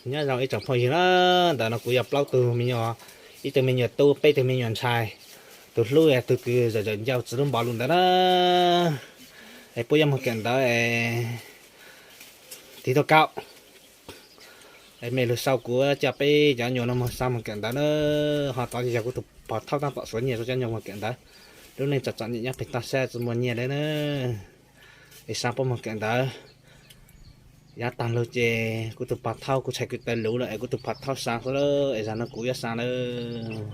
Nyob zoo ib tsoom phooj ywg na, ntawm no kuv yog plaub tug me nyuam, ib tug me nyuam tub, peb tug me nyuam ntxhais, tus hlub yog tus kws zawm zawm ncauj txiv lub npov lus ntawd na. Es puab yuav moog kawm ntawv es tig tuaj kaum. Es mej lug sau kuv coj peb cov nyuas no moog xa moog kawm ntawv na. Ho tod yog kuv tus pog thauj taab tom suav nyiaj rua cov nyuas moog kawm ntawv. Lub neej txom txom nyem nyob peg toj sab tsi muaj nyiaj le na. Es xa puab moog kawm ntawv. Yav taag lug ces kuv tus pog thauj kuv txhais kwv taw luv lawm es kuv tus pog thauj xa xwb lawm es zag no kuv yuav xa lawm.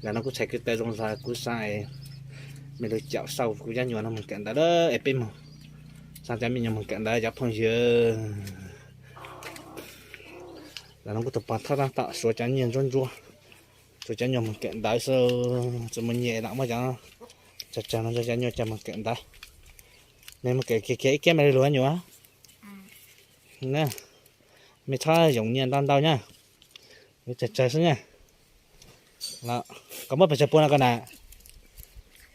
Zag no kuv txhais kwv taw zoo zag kuv xa es mej lug caum sau kuv cov nyuas no moog kawm ntawv lawm es peb moog xa cov me nyuam moog kawm ntawv cov phooj ywg. Zag no kuv tus pog thauj taab tom suav cov nyiaj ntsuab ntsuab, suav cov nyuas moog kawm ntawv xwb, tsi muaj nyiaj lam muab cov tsawg tsawg no rua cov nyuas coj moog kawm ntawv. Mej moog kawm kiag kiag ib kiab mej lug nyuas. Mej txhob yoom nyiaj ntau ntau nyab, tsawg tsawg xwb nyab. Koj muab pes tsawg puas no koj na?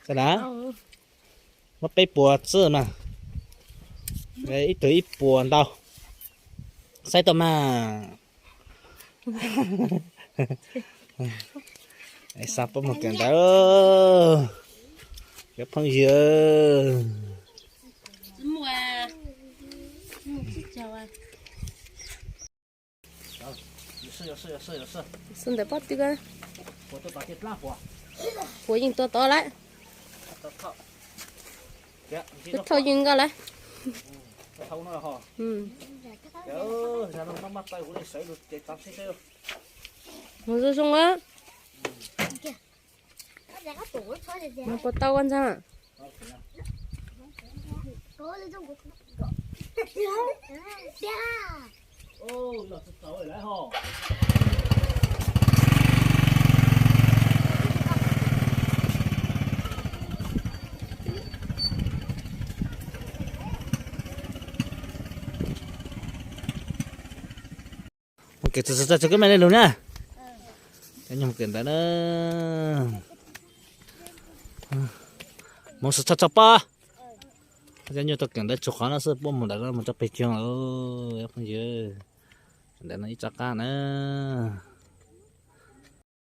Koj na, muab peb puas txwb mas, ib tug ib puas ntau, saib tau mas. Xa puab moog kawm ntawv, cov phooj ywg. Xwb ntawm pob tw, puas yeej tua tod lawm. Tub thauj yeej nkauj lawm. Mus zoo zoo a. Mus puas tau ua ntxaag. Mus kawm txog txog txog koj mej le lug na. Cov nyuas mus kawm ntawv na. Mus txog txog txog pob. Cov nyuas tau kawm ntawv txug qhov no xwb puab mus ntawm no mus rau peg caug lawm phooj ywg. Ntawm no ib tsob qab na.